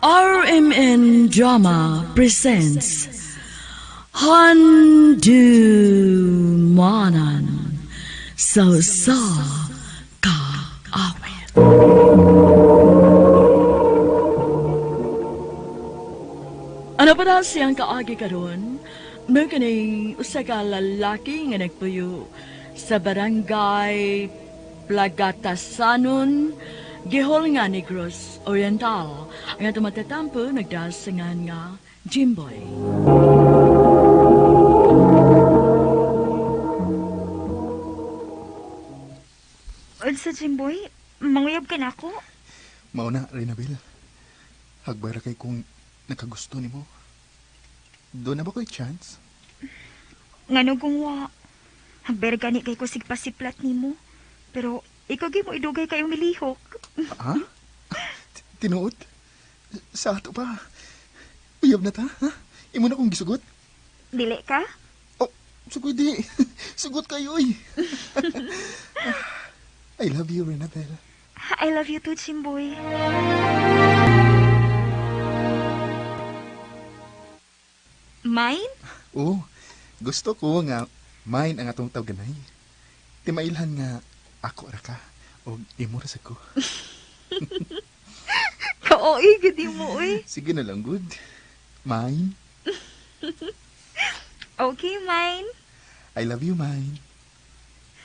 RMN Drama presents Handumanan sa sa Kaawit. Ano pa na siyang kaagi karon? Mao kining usa ka lalaki nga nagpuyo sa barangay Plagatasanon, Gihol nga Negros Oriental. Ang atong matatampo nagdasingan nga Jimboy. Unsa, Jimboy? Manguyab ka na ako? Mao na, Renabel. Hagbay ra kay kung nakagusto nimo. Doon na ba ko'y chance? Ngano kung wa? Hagbay ra gani kay ko sigpasiplat nimo. Pero ikaw gyud mo idugay kayong milihok. Ha? Tinuod? Sa ato pa. Uyab na ta, ha? Imo na kong gisugot. Dili ka? Oh, sugod di. Sugot kayo, oy. I love you, Renabel. I love you too, Jimboy. Mine? Oh, gusto ko nga mine ang atong tawganay. Timailhan nga ako ra ka og imo ra sa ko. Kaoy, gudi mo, uy. Sige na lang, good. Mine. Okay, mine. I love you, mine.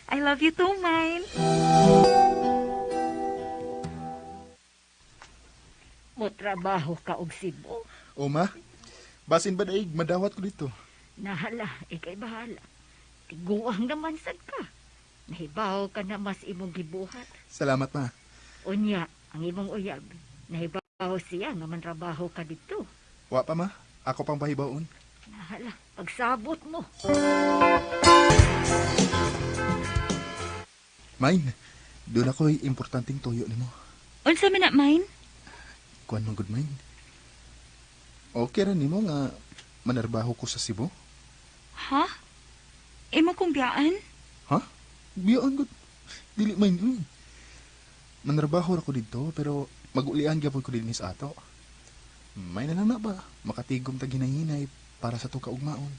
I love you too, mine. Mo trabaho ka og Cebu. O ma, basin ba daig madawat ko dito? Nahala, ikay bahala. Tiguang naman sad ka. Nahibaw ka na mas imong gibuhat. Salamat ma. Unya, ang imong uyab. Nahibaw siya nga mantrabaho ka dito. Wa pa ma, ako pang pahibaon. Nahala, pagsabot mo. Mine, doon ako'y importanteng tuyo nimo. Unsa man na, mine? Kuan man good mine. Okay ra nimo nga manarbaho ko sa Cebu? Ha? Imo kong biyaan? Ha? Biyaan gud. Dili mine. Uy. Manarbaho ra ko didto pero magulian gyapon ko dinhi sa ato. May na lang na ba? Makatigom ta ginahinay para sa itong kaugmaon.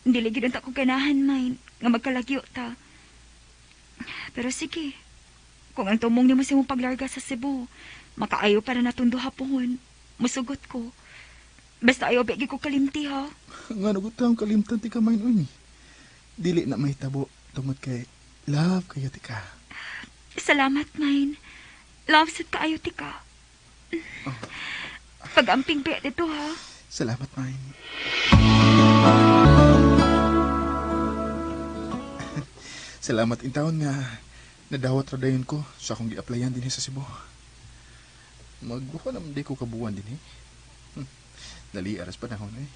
Dili gid unta ko ganahan, mine, nga magkalagyo ta. Pero sige, kung ang tumong nimo sa imong paglarga sa Cebu, makaayo para natong duha pohon. Musugot ko. Basta ayaw bigi ko kalimti ha. Nga no gud kalimtan ti ka mine uy. Dili na mahitabo tungod kay love kayo ti ka. Salamat, mine. Love sad kaayo ti ka. Pag-amping ba dito ha. Salamat, mine. Salamat in taon nga nadawat ra dayon ko sa akong gi-applyan dinhi sa Cebu. Magbuka naman di ko kabuan dinhi. Dali aras panahon eh.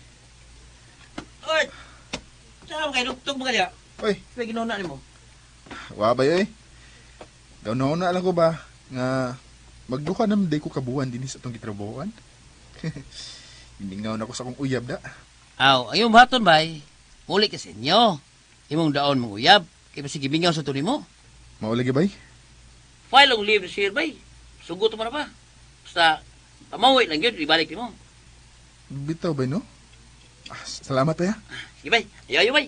Oy! Saan kayo? Dugtog mo kaya? Oy, Sige, ginawa na mo. wabay oy. Ganaw na lang ko ba nga magduka naman di ko kabuan dinhi sa atong gitrabahoan. Hiningaw na ko sa akong uyab da. Aw, ang imong baton bay. Muli ka sa inyo. Imong daon mong uyab. Kaya sige mingaw sa tuni mo. Mao lagi bay? File ang leave sir bay. Sugot mo na pa. Basta, pamawi lang yun, ibalik nimo. Bitaw bay no? Ah, salamat ya. Sige bay, ayaw ayaw bay.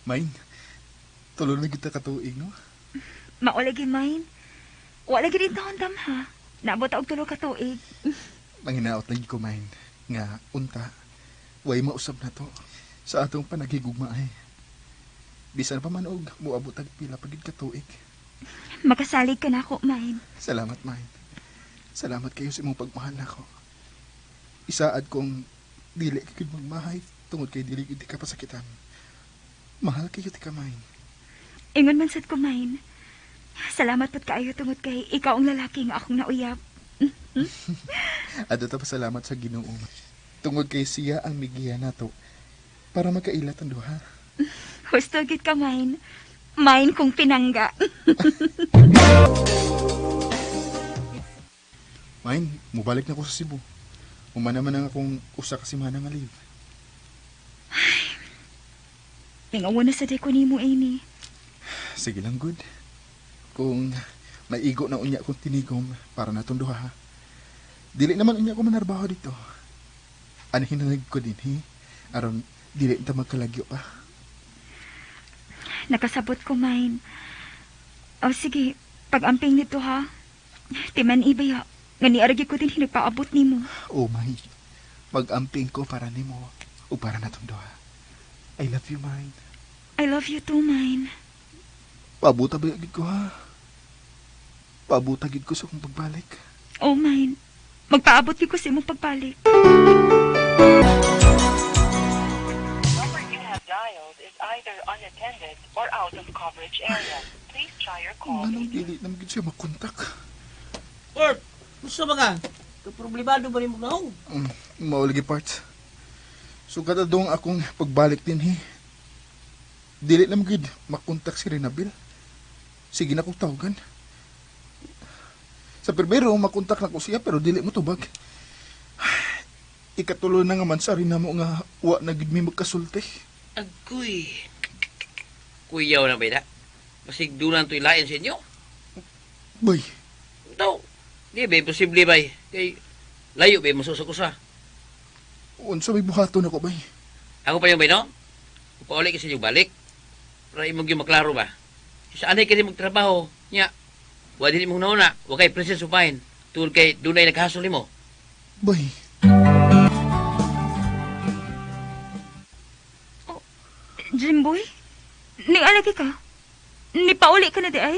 Mine, tulo na kita katuig, no? Mao lagi, mine. Wala gid taon dam ha. Naabot og tulo ka tuig. Manginaot lagi ko, mine, nga unta, way mausab na to sa atong panagigugma ay. Bisan pa man og moabot og pila pa gid ka tuig. Makasalig ka na ako, mine. Salamat, mine. Salamat kayo sa imong pagmahal nako. Isaad kong dili ka gid magmahay tungod kay dili gid ka pasakitan. Mahal kayo ti ka, mine. Ingon man sad ko, mine. Salamat pud kaayo tungod kay ikaw ang lalaki nga akong nauyab. Adto ta pasalamat sa Ginoo. Tungod kay siya ang migiya nato para magkailat ang duha. Husto gid ka, mine. Mine kong pinangga. Mine, mubalik na ko sa Cebu. Human naman ang akong usa ka semana nga leave. Mingawa na sa day ko nimo, Amy. Sige lang, good. Kung maigo na unya kong tinigom para natong duha, ha? Dili naman unya ko manarbaho dito. Anhin na ko din, he? Aron, dili ta magkalagyo pa. Nakasabot ko, mine. O sige, pag-amping nito ha. Timan ibaya, nga niaragi ko din hinagpaabot nimo. Oh my, mag-amping ko para nimo o para natong duha. I love you, mine. I love you too, mine. Pabuta ba gid ko, ha? Pabuta gid ko sa akong pagbalik. Oh, mine. Magpaabot gyud ko sa imong pagbalik. Number you have dialed is either unattended or out of coverage area. Please try your call Anong later. dili naman gid siya makontak? Bert, gusto ba ka? Kaproblemado ba rin mo naong? Maulagi parts. So kada dong akong pagbalik din, he. Dili naman gid makontak si Renabil. Sige na kong tawagan. Sa primero, makontak na ko siya pero dili mo tubag. Ikatulo na nga man sa rin namo nga wa na gid mi magkasulti. Agoy. Kuyaw na ba na? Basig dulan to'y lain sa inyo. Bay, Ito, di ba imposible ba? Kay layo ba masusok ko sa. unsa may buhaton ako bay? Ako pa yung bay, no? Upauli kasi yung balik. Para imong yung maklaro ba? Sa anay kasi magtrabaho, nya, wa din imong nauna, wa kay princess upahin. Tungod kay dunay naghasol nimo. Bay, Jimboy, nialagi ka. Nipauli ka na di ay.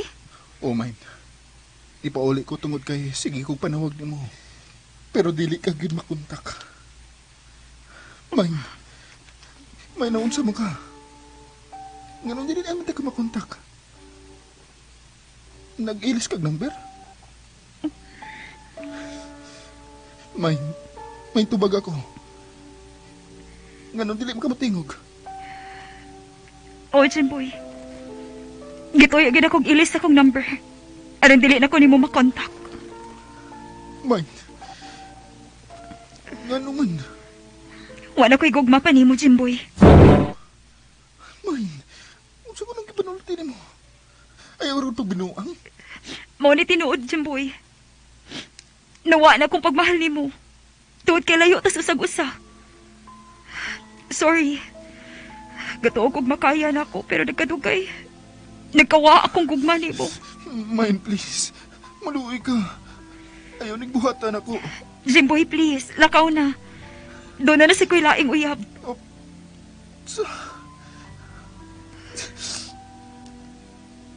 oh mine. Ipauli ko tungod kay sige kong panawag nimo. Pero dili ka gid makontak. Mine. Mine naunsa mo ka? Nganong dili naman ta ka makontak? Nag-ilis kag number? Mine, may tubag ako. Nganong dili mo ka matingog? Oh, Jimboy. Gituyo gid akong ilis akong number. Aron dili na ko nimo makontak. Mine. Ngano man? Wa na ko'y gugma pa nimo, Jimboy. Mine, unsa ko nang gipanulti nimo? Ayaw ro to binuang. Mao ni tinuod, Jimboy. Nawa na akong pagmahal nimo. Tuod kay layo tas usag-usa. Sorry. Gatuo kog makaya na ako pero nagkadugay. Nagkawa akong gugma nimo. Mine, please. Maluoy ka. Ayaw nagbuhatan ako. Jimboy, please, lakaw na. Doon na na si Kuy Laing uyab. Sa...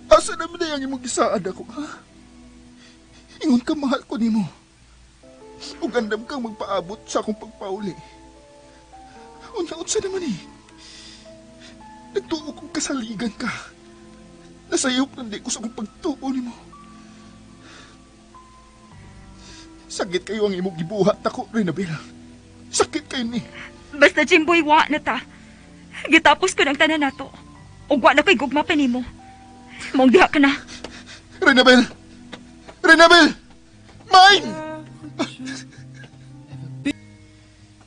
Asa naman na yung imong gisaad ako, ha? Ingon ka mahal ko nimo. Ug andam kang magpaabot sa akong pagpauli. Unya-unsa naman eh. Nagtuo kong kasaligan ka. Nasayop nandi ko sa akong pagtuo nimo. Sakit kayo ang imong gibuhat ako, Renabel. Sakit kayo ni. Basta Jimboy, wa na ta. Gitapos ko ng tanan nato. Ug wa na ko'y gugma pa nimo. Maong diha ka na. Renabel! Renabel! Mine!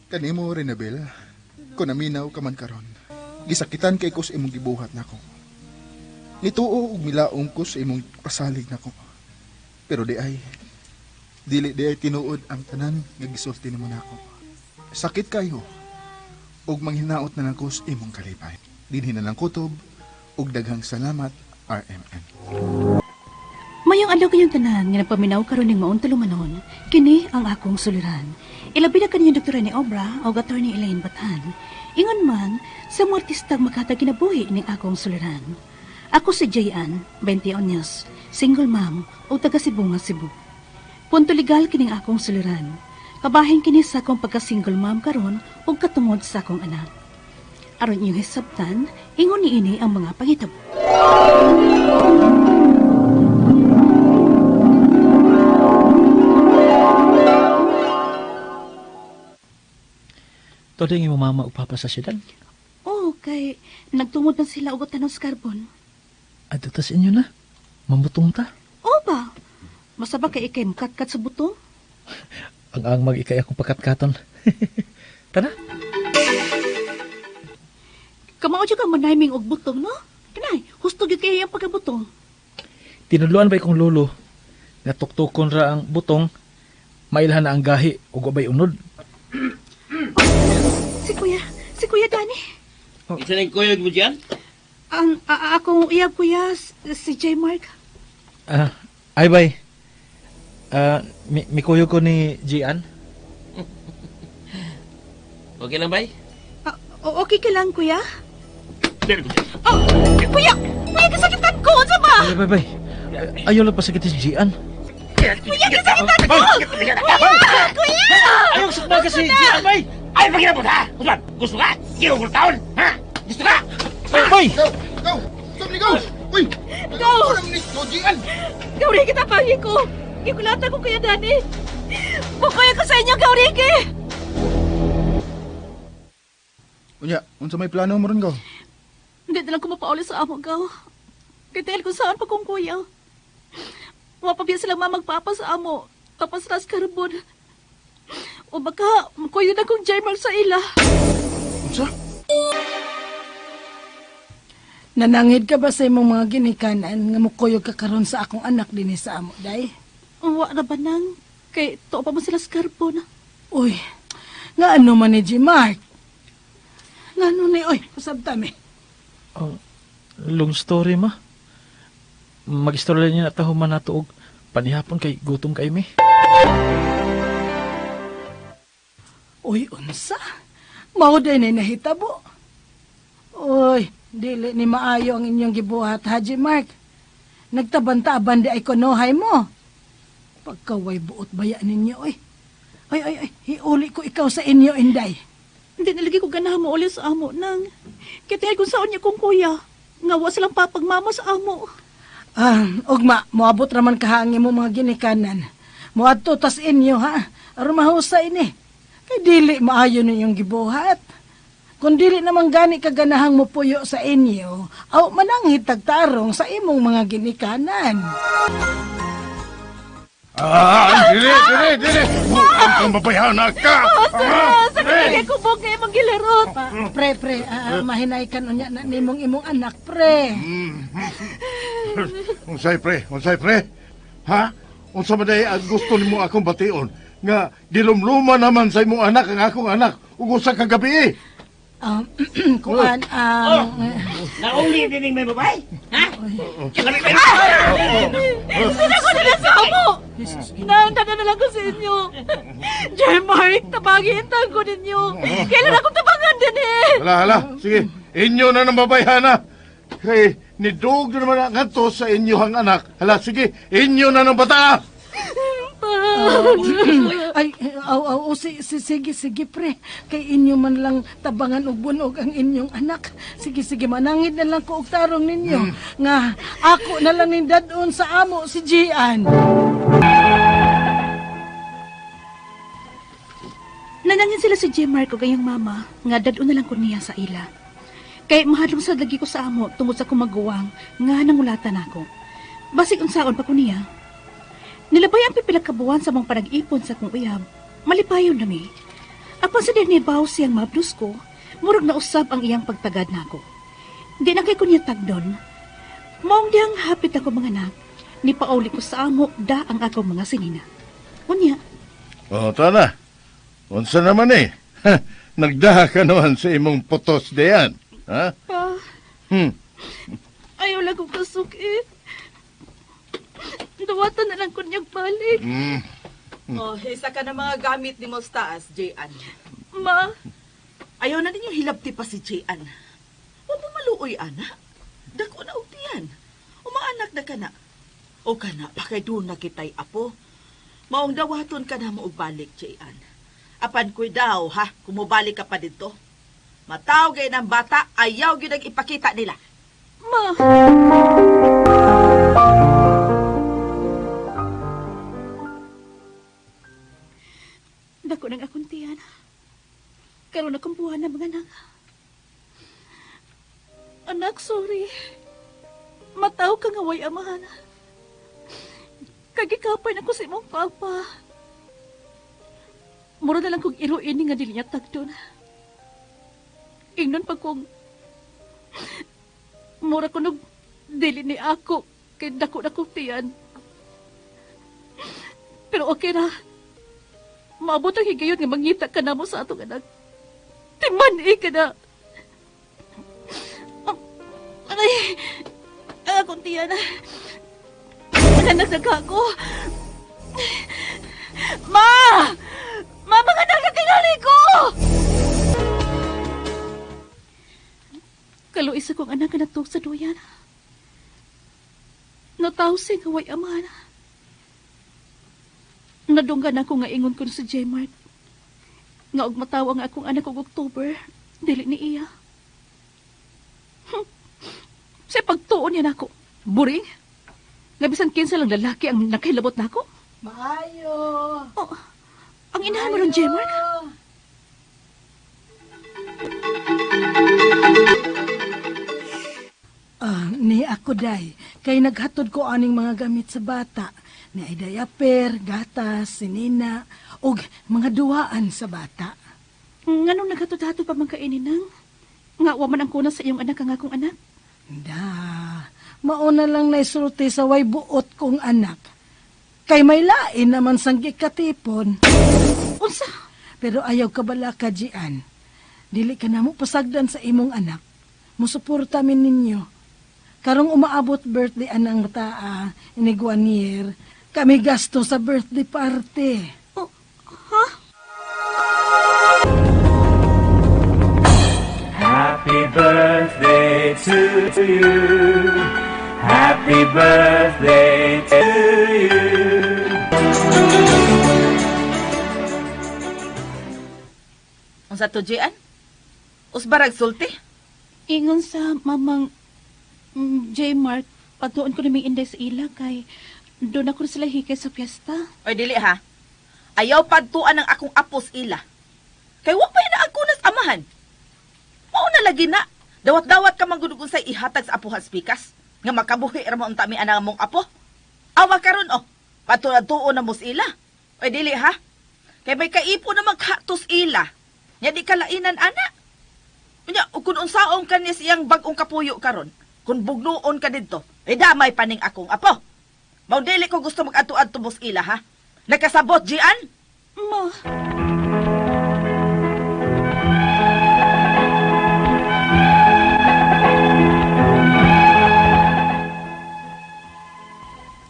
Kanimo, Renabel, kung naminaw ka man karon, gisakitan kay ko sa imong gibuhat nako. Nituo og milaong ko sa imong pasalig nako. Pero di ay, dili di ay tinuod ang tanan nga gisulti nimo nako. Sakit kayo, ug manghinaot na lang ko sa imong kalipay. Dinhi na lang kutob, ug daghang salamat, RMN. Mayong adlaw kayong tanan nga nagpaminaw karon ning maong tulumanon, kini ang akong suliran. Ilabi na kaninyong Dr. ni Obra o Attorney Elaine Batan. Ingon man sa mga artistang makatag kinabuhi ning akong suliran. Ako si Jayan, 20 anyos, single mom o taga Sibunga, Cebu. Punto legal kining akong suliran. Kabahin kini sa akong pagka-single mom karon ug katungod sa akong anak. Aron inyong hisabtan, ingon niini ang mga panghitabo. Todo yung imong mama ug papa sa syudad. Oh, kay nagtungod man sila og tanos carbon. Adto ta sa inyo na. Mamutong ta. O ba? Masaba kay ikay mukatkat sa butong? Ang ang mag-ikay akong pagkatkaton. Tana. Kamao jud ka manayming og butong, no? Kanay, husto gyud kay ang pagkabutong. Tinudloan ba ikong lolo nga tuktukon ra ang butong, mailhan na ang gahi ug wa bay unod. Si Kuya Danny. Isa na yung kuyog mo diyan? Ang akong uyab kuya si J Mark. Ah, ay bay. Ah, mi ko ni Gian. Okay lang, bay? Ah, okay ka lang kuya? Oh, kuya, kuya kasakitan ko unsa ba? Ay, bay, bay. Ayaw lang pasakit si Gian. Kuya kasakitan ko. Kuya, kuya. Ayaw sukma kasi Gian, bay. Ay, pagkira ha? Usman, gusto ka? Ginugol taon, ha? Gusto ka? Bay! Go! Go! Stop ni go! Uy! Go! Go, Gian! Gauri kita pangi ko. Gikulatan ko Kuya Danny. Bukoy ko sa inyo Gauriki. Unya, unsa may plano mo ron go? Hindi na lang ko mapauli sa amo gaw. Kay dahil kung saan pa kong kuya. Mapabiya silang mamagpapa sa amo. Tapos ras karbon. O baka, makuyo na kong J-Mark sa ila. Unsa? Nanangid ka ba sa imong mga ginikanan nga mukuyog ka karon sa akong anak dinhi sa amo, day? Wa na ba nang? Kay to pa man sila sa karbon. Uy, nga ano man ni G. Mark? Nga ano ni, uy, usab ta mi. Oh, long story ma. Mag-istorya niya na taho man nato og panihapon kay gutom kay mi. Uy, unsa? Mao day na nahitabo. Uy, dili ni maayo ang inyong gibuhat, Haji Mark. Nagtaban-taban di ay kunohay mo. Pagkaway buot baya ninyo, uy. Ay, ay, ay, hiuli ko ikaw sa inyo, Inday. Hindi nalagi ko ganahan mo ulit sa amo nang. Kay dahil kung saan niya kong kuya. Nga wa silang papagmama sa amo. Ah, ugma, moabot raman kahangin mo mga ginikanan. Moadto tas inyo, ha? Aron mahusay ni. Kay dili maayo ninyong gibuhat. Kung dili naman gani kaganahang mopuyo sa inyo, aw mananghid tagtarong sa imong mga ginikanan. Ah, dili, dili, dili. Ang pambabayhana ka. Oh, sa kanya ko mo kay magilarot. Pre, pre, mahinay ka unya na nimong imong anak, pre. Unsay pre, unsay pre? Ha? Unsa man day ang gusto nimo akong bation? Nga gilumluma naman sa imong anak ang akong anak ug usa ka gabi. Kuan, Nauli din may babae? Ha? Sino ko nila sa amo? Naantana na lang ko sa inyo. J-Mark, tabangin ko ninyo. Kailan akong tabangan din eh. Hala, hala. Sige, inyo na ng babayhana. Kay nidug na naman ang kanto sa inyo ang anak. Hala, sige, inyo na ng bata. Ay, aw, aw, aw, sige, sige, pre. Kay inyo man lang tabangan og bunog ang inyong anak. Sige, sige, manangid na lang ko og tarong ninyo. Nga, ako na lang ning dadon sa amo si Gian. Nanangin sila si J. Mark ug iyang mama nga dadon na lang ko niya sa ila. Kay mahadlong sa lagi ko sa amo tungod sa kumaguwang nga nangulatan ako. Basig unsaon pa ko niya. Nilabay ang pipila ka buwan sa mong panag-ipon sa kong uyab. Malipayon na mi. Apan sa nibaw siyang mabdus ko, murag na usab ang iyang pagtagad nako. Di na kay ko niya tagdon. Maong diyang hapit ako mga anak, ni pauli ko sa amo da ang akong mga sinina. Unya, Oh, tana. Unsa naman eh? Ha, nagdaha ka naman sa imong putos diyan. Ha? pa, Hmm. ayaw lang kong kasukit. Duwatan na lang ko niyang balik. Mm. Oh, isa ka na mga gamit ni mo sa taas, J-An. Ma, Ayaw na ninyo hilabti pa si J-An. Huwag mo maluoy, ana. Dako na og tiyan. Umaanak na ka na. O ka na, pakay doon na kita'y apo. Maong dawaton ka na mo og balik, J-An. Apan ko'y daw, ha, kumubalik ka pa dito. Mataw gay ng bata, ayaw gyud ang ipakita nila. ma. Dako ng akong tiyan. Karon akong buwan na mga anak. Anak, sorry. Mataw ka nga way amahan. Kagikapay na ko sa imong papa. Mura na lang kong iruin nga dili niya tagdon. Ingnon pa kong mura ko nung dili ni ako kay dako na kong tiyan. Pero okay ra. Maabot ang higayon nga mangita ka na mo sa atong anak. Timan-i ka na. Aray, ang akong tiyan. Anak na ka ako. Ma! Ma, mga anak na tingali ko! Kaluis akong anak na sa duyan. Natawsing haway amahan. Nadunggan ako nga ingon ko sa Jmart. Nga og mataw ang akong anak og October, dili ni iya. Sa pagtuon niya nako, buring. Nga bisan kinsa lang lalaki ang nakahilabot nako. Maayo. Oh, ang inahan mo ron, Jmart. Ah, ni ako day, kay naghatod ko aning mga gamit sa bata. Ni ay diaper, gatas, sinina, ug mga duwaan sa bata. Nganong naghatod-hatod pa man kainin nang? Nga wa man ang kunan sa iyong anak ang akong anak. Da, mauna lang naisulti sa way buot kong anak. Kay may lain naman sang gikatipon. Unsa? Pero ayaw ka bala ka, Gian. Dili ka na mo pasagdan sa imong anak. Musuporta min ninyo. Karong umaabot birthday anang taa, inig 1 year, kami gasto sa birthday party. Oh, ha? Happy birthday to you. Happy birthday to you. Unsa to, Jian? Usbarag sulti? Ingon sa mamang Jmart, patuon ko naming inday sa ila kay doon ako na sila hikay sa piyesta. Oy, dili ha. Ayaw padtuan ang akong apos ila. Kay wa pa na ang kunas amahan. Mao na lagi na. Dawat-dawat ka man gud sa ihatag sa apuhan pikas. Nga makabuhi ra mo unta mi anang among apo. Awa karon oh. Patuan-tuon na mo sa ila. Oy, dili ha. Kay may kaipo na maghatos ila. Nya di kalainan ana. Unya, kung unsaon ka niya siyang bag-ong kapuyo karon, kung bugnuon ka didto, eh damay paning akong apo. Mao dili ko gusto mag-adto-adto mos ila ha. Nakasabot, Gian? Ma.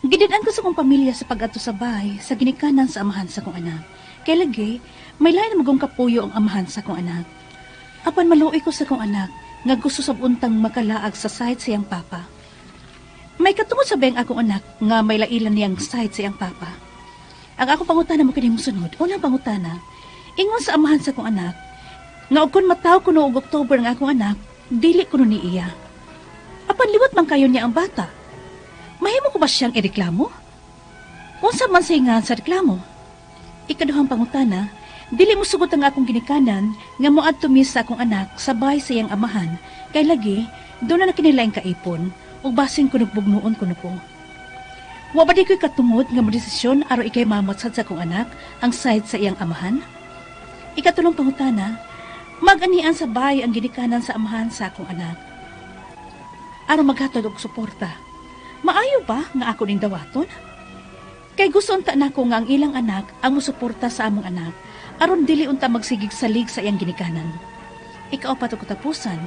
Gidid-an ko sa kong pamilya sa pag-adto sa bahay sa ginikanan sa amahan sa kong anak. Kay lagi, may lain na magong kapuyo ang amahan sa kong anak. Apan maluoy ko sa kong anak nga gusto sa untang makalaag sa side sa iyang papa. May katungod sa bayang akong anak nga may lailan niyang side sa iyang papa. Ang akong pangutana mo kini mosunod. Unang pangutana, ingon sa amahan sa akong anak, nga og kun mataw kuno og October ang akong anak, dili kuno ni iya. Apan liwat man kayo niya ang bata. Mahimo ko ba siyang ireklamo? Unsa man sa ingan sa reklamo? Ikaduhang pangutana, dili mo sugot ang akong ginikanan nga moadto mi sa akong anak sabay sa iyang amahan, kay lagi doon na kinilaing kaipon ug basin kuno bugnuon kuno ko. Wa ba di ko'y katungod nga modesisyon aron ikay mamot sad sa akong anak ang side sa iyang amahan? Ikatulong pangutana, mag-anian sa bahay ang ginikanan sa amahan sa akong anak. Aron maghatod og suporta. Maayo ba nga ako ning dawaton? Kay gusto unta nako nga ang ilang anak ang mosuporta sa among anak aron dili unta magsigig salig sa iyang ginikanan. Ikaapat og katapusan,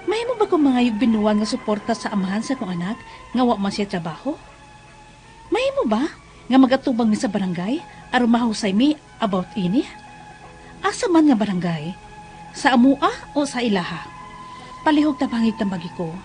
mahimo ba kong mangayog binuang nga suporta sa amahan sa akong anak nga wa man siya trabaho? Mahimo ba nga magatubang mi sa barangay aron mahusay mi about ini? Asa man nga barangay? Sa amua o sa ilaha? Palihog tabangig tambagi ko.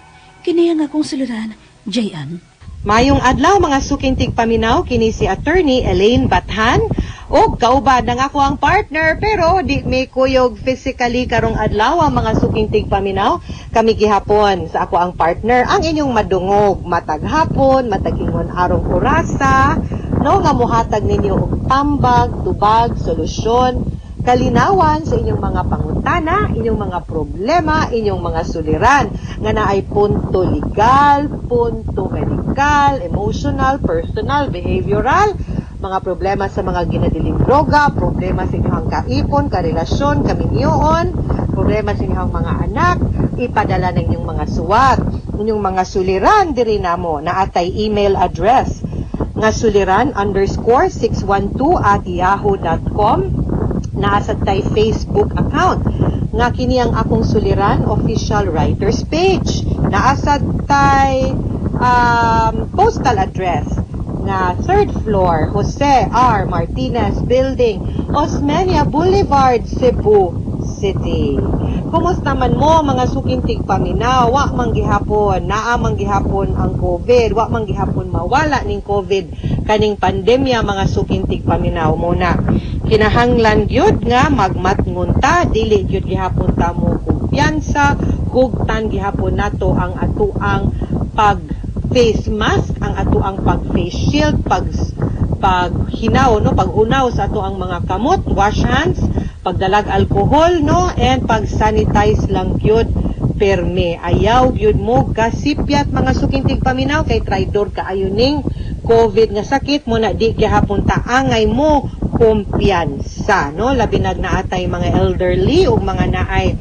Kini ang akong suliran, Jayan. Mayong adlaw mga suking tigpaminaw kini si Attorney Elaine Bathan og kauban ng ako ang partner pero di may kuyog physically karong adlaw ang mga suking tigpaminaw kami gihapon sa ako ang partner ang inyong madungog matag hapon matag ingon arong orasa no nga mohatag ninyo og tambag tubag solusyon kalinawan sa inyong mga pangutana, inyong mga problema, inyong mga suliran nga naay punto legal, punto medical, emotional, personal, behavioral, Mga problema sa mga ginadiling droga, problema sa inyong kaipon, karelasyon, kaminyoon, problema sa inyong mga anak, ipadala ng inyong mga suwat, inyong mga suliran diri namo na atay email address nga suliran_612@yahoo.com. Naa sad tay Facebook account nga kini ang Akong Suliran Official Writers Page. Naa sad tay postal address nga third floor, Jose R. Martinez Building, Osmeña Boulevard, Cebu City. Kumusta man mo mga suking tigpaminaw? Wa man gihapon, naa man gihapon ang COVID, wa man gihapon mawala ning COVID kaning pandemya, mga suking tigpaminaw muna. Kinahanglan gyud nga magmatngon ta, dili gyud gihapon ta mo kumpiyansa, hugtan gihapon nato ang atuang pag face mask, ang atuang pag face shield, pag paghinaw, no, paghunaw sa atoang mga kamot, wash hands, pagdalag alcohol, no, and pag sanitize lang gyud perme. Ayaw gyud mo kasipyat, mga suking tigpaminaw, kay traidor kaayo ning COVID nga sakit mo na, di gihapon ta angay mo kumpiyansa, no, labi nag naatay mga elderly ug mga naay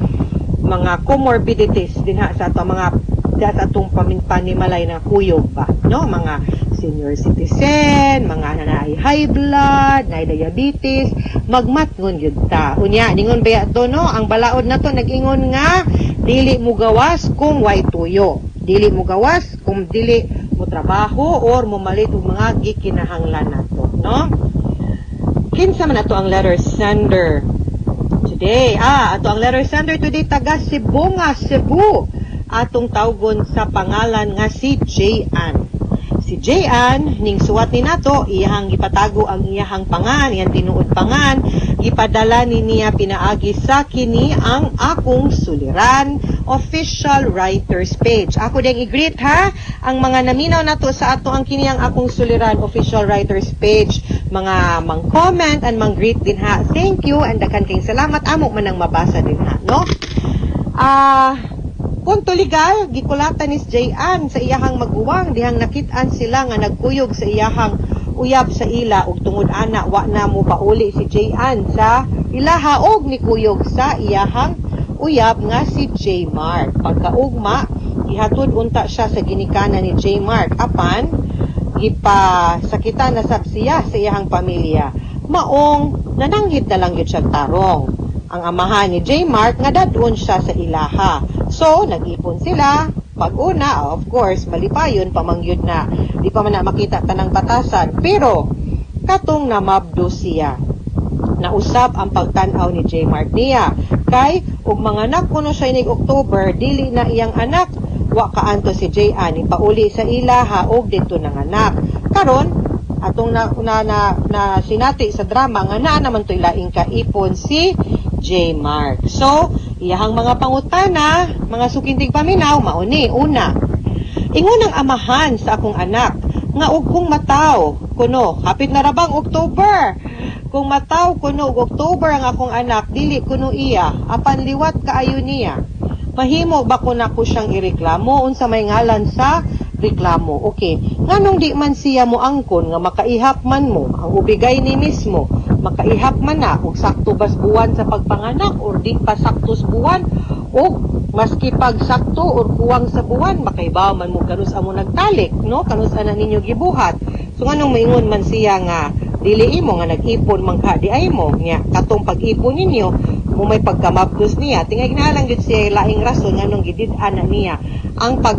mga comorbidities dinha sa ato mga diha sa atong panimalay na kuyog ba, no, mga senior citizen, mga naay high blood, naay diabetes, magmatngon gyud ta. Unya ningon baya to, no, ang balaod na to nag-ingon nga dili mo gawas kung way tuyo, dili mo gawas kung dili mo trabaho or momalit og mga gikinahanglan nato, no. Kinsa man ato ang letter sender today? Ato ang letter sender today taga Sibonga, Cebu. Atong tawgon sa pangalan nga si J-Ann. Si J-Ann, ning suwat ni nato, iyahang gipatago ang iyahang pangan, iyang tinuod pangan, gipadala ni niya pinaagi sa kini ang Akong Suliran Official Writers Page. Ako ding i-greet ha ang mga naminaw nato sa ato ang kini ang Akong Suliran Official Writers Page, mga mang-comment and mang-greet din ha. Thank you and daghan kayong salamat, amo man ang mabasa din ha, no? Punto legal, gikulatan ni J-Ann sa iyahang maguwang dihang nakit-an sila nga nagkuyog sa iyahang uyab sa ila, ug tungod ana wa na mo pauli si J-Ann sa ilaha og nikuyog sa iyahang uyab nga si J. Mark. Pagkaugma, gihatod unta siya sa ginikanan ni J. Mark, apan gipasakitan na sab siya sa iyahang pamilya. Maong nananghid na lang gyud siya tarong ang amahan ni J. Mark nga dadon siya sa ilaha. So, nag-ipon sila. Pag-una, of course, malipayon, pamangyud na. Di pa man na makita tanang batasan. Pero, katong namabdo siya, nausab ang pagtan-aw ni J. Mark niya. Kay, ug mga anak kuno siya inig October, dili na iyang anak. Wa kaanto si J. Ann, ipauli sa ilaha og dito nang anak. Karon, atong na, na, na, na sinati sa drama nga naa naman to'y laing kaipon si J. Mark. So, iyahang mga pangutana, mga sukintig paminaw, mauni. Una, ingon ang amahan sa akong anak nga og kung mataw kuno, hapit na rabang October, kung mataw kuno og October ang akong anak, dili kuno iya, apan liwat kaayo niya. Mahimo ba ko nako siyang ireklamo? Unsa may ngalan sa reklamo? Okay, nganong di man siya mo angkon nga makaihap man mo ang ubigay ni mismo, makaihap man na og sakto bas buwan sa pagpanganak or di pa saktos buwan, og maski pag sakto or kuwang sa buwan, makaibaw man mo kanus amo nagtalik, no, kanus ana ninyo gibuhat. So nganong maingon man siya nga dili imo nga nag-ipon man ka di ay mo nya katong pag-ipon ninyo mo may pagkamabdos niya? Tingay na lang gyud siya laing rason nganong gidid-an na niya ang pag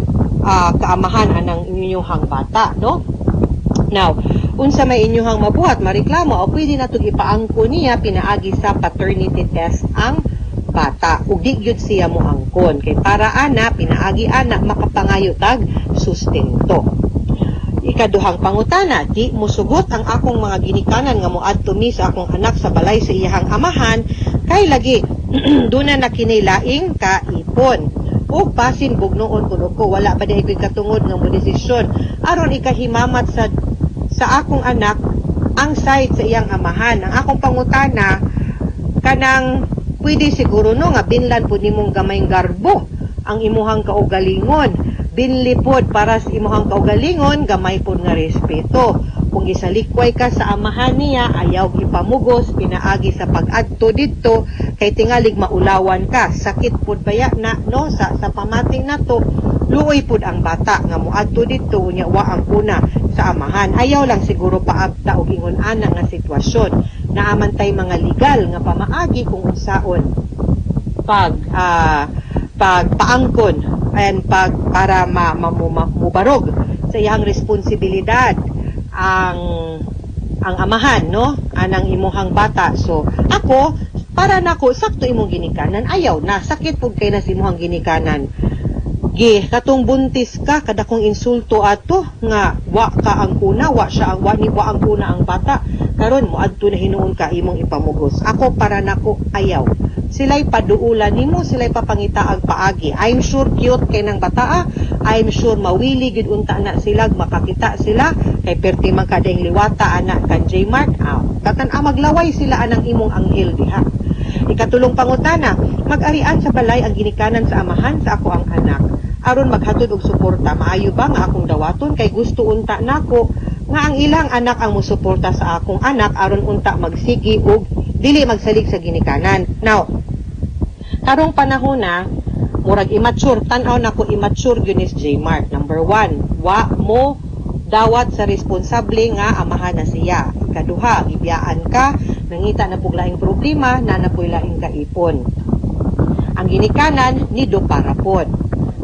kaamahan anang inyuhang bata, no. Now, unsa may inyuhang mabuhat, mareklamo o pwede na tog ipaangko niya pinaagi sa paternity test ang bata ug di gyud siya moangkon kay para ana pinaagi ana makapangayo tag sustento. Ikaduhang pangutana, di musugot ang akong mga ginikanan nga moadto mi sa akong anak sa balay sa iyahang amahan kay lagi duna na kini laing kaipon. Ug basin bugnoon kuno ko, wala ba diay ko'y katungod nga mo desisyon aron ikahimamat sa akong anak ang side sa iyang amahan. Ang akong pangutana, kanang pwede siguro no nga binlan pud nimong gamayng garbo ang imuhang kaugalingon. Binli pod para sa imuhang kaugalingon gamay pod nga respeto. Kung gisalikway ka sa amahan niya, ayaw ipamugos pinaagi sa pag-adto didto kay tingalig maulawan ka. Sakit pud baya na, no, sa pamating nato, luoy pud ang bata nga moadto didto unya wa ang kuna sa amahan. Ayaw lang siguro paabta og ingon ana nga sitwasyon. Naa man tay mga legal nga pamaagi kung unsaon pagpaangkon and pag para mubarog sa iyang responsibilidad ang amahan, no, anang imuhang bata. So ako, para nako, sakto imong ginikanan, ayaw na, sakit pud kay na sa imuhang ginikanan. Gi katong buntis ka, kadakong insulto ato nga wa ka ang kuna, wa siya ang wa ni wa ang kuna ang bata. Karon moadto na hinuon ka, imong ipamugos. Ako, para nako, ayaw. Sila'y paduulan nimo, sila'y papangitaag paagi. I'm sure cute kay nang bataa. I'm sure mawili gid unta na sila, makakita sila kay perti man kadeng liwata ana kan J Mark. Aw, katan maglaway sila anang imong anghel diha. Ikatulong pangutana, mag-arian sa balay ang ginikanan sa amahan sa ako ang anak aron maghatod og suporta. Maayo ba nga akong dawaton kay gusto unta nako nga ang ilang anak ang musuporta sa akong anak aron unta magsigi og dili magsalig sa ginikanan? Now, karong panahon na murag immature, tan-aw nako immature gyud ni J Mark. Number one, wa mo dawat sa responsable nga amahan na siya. Ikaduha, gibiyaan ka, nangita na pug laing problema, na na puy laing kaipon. Ang ginikanan ni do para pod.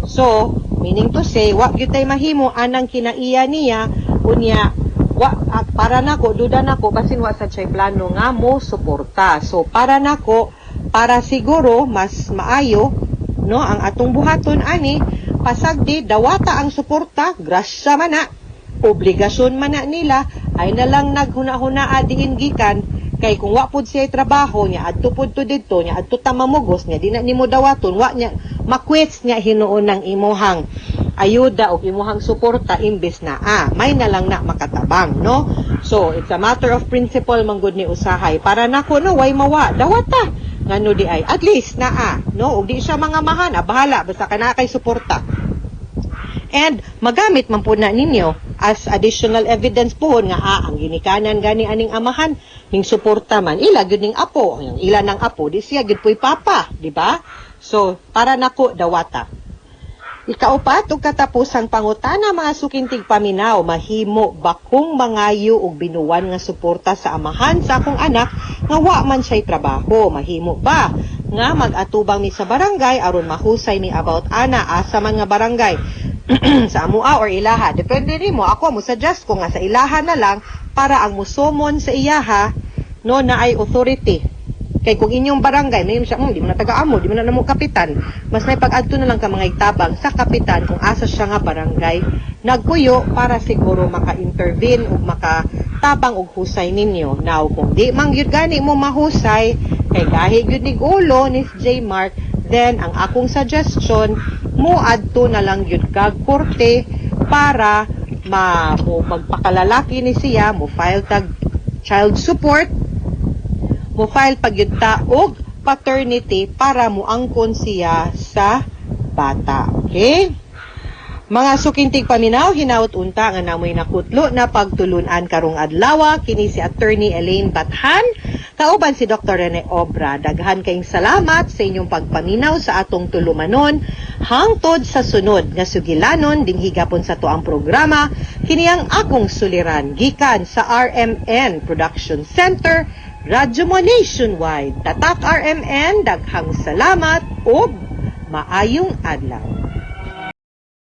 So, meaning to say, wa gyud tay mahimo anang kinaiya niya unya wa para nako, duda nako basin wa sa siya'y plano nga mo suporta. So, para nako, para siguro mas maayo, no, ang atong buhaton ani, pasagdi dawata ang suporta, grasya man na, obligasyon man na nila, ay na lang naghuna-huna diin gikan kay kung wa pud siya trabaho niya adto pud to didto niya adto ta mamugos niya di na nimo dawaton, wa niya makwits niya hinuon ng imuhang ayuda o imuhang suporta imbes na may na lang na makatabang, no? So it's a matter of principle man gud ni usahay. Para nako, no, way mawa, dawata ngano di ay at least naa, no? Ug di siya mga mahan, bahala basta kana kay suporta. And magamit man po na ninyo as additional evidence po nga ang ginikanan gani aning amahan ning suporta man, ila gyud ning apo, ang ila ng apo di siya gyud puy papa, di ba? So para nako, dawata. Ikaupat ug katapusang pangutana, mga suking tigpaminaw, mahimo ba kong mangayo og binuwan nga suporta sa amahan sa akong anak nga wa man siya'y trabaho? Mahimo ba nga mag-atubang mi sa barangay aron mahusay mi about ana? Asa man nga barangay? Sa amua or ilaha? Depende nimo. Ako, mo suggest ko nga sa ilaha na lang para ang musumon sa iyaha, no, na ay authority. Kay kung inyong barangay, may siya, di mo na taga-amo, di mo na namo kapitan. Mas may pag-adto na lang ka mga itabang sa kapitan kung asa siya nga barangay nagpuyo para siguro maka-intervene ug makatabang og husay ninyo. Now, kung di man gyud gani mo mahusay, kay gahi gyud nig ulo ni J Mark, then ang akong suggestion, mo adto na lang gyud kag korte para ma mo magpakalalaki ni siya, mo file tag child support, mo file pag gyud ta og paternity para moangkon siya sa bata. Okay? Mga suking tigpaminaw, hinaut unta nga namoy nakutlo na pagtulunan karong adlaw. Kini si Attorney Elaine Bathan, kauban si Dr. Rene Obra. Daghan kayong salamat sa inyong pagpaminaw sa atong tulumanon. Hangtod sa sunod nga sugilanon dinhi gapon sa tuang programa, kini ang akong suliran gikan sa RMN Production Center, Radyo Mo Nationwide. Tatak RMN, daghang salamat ug maayong adlaw.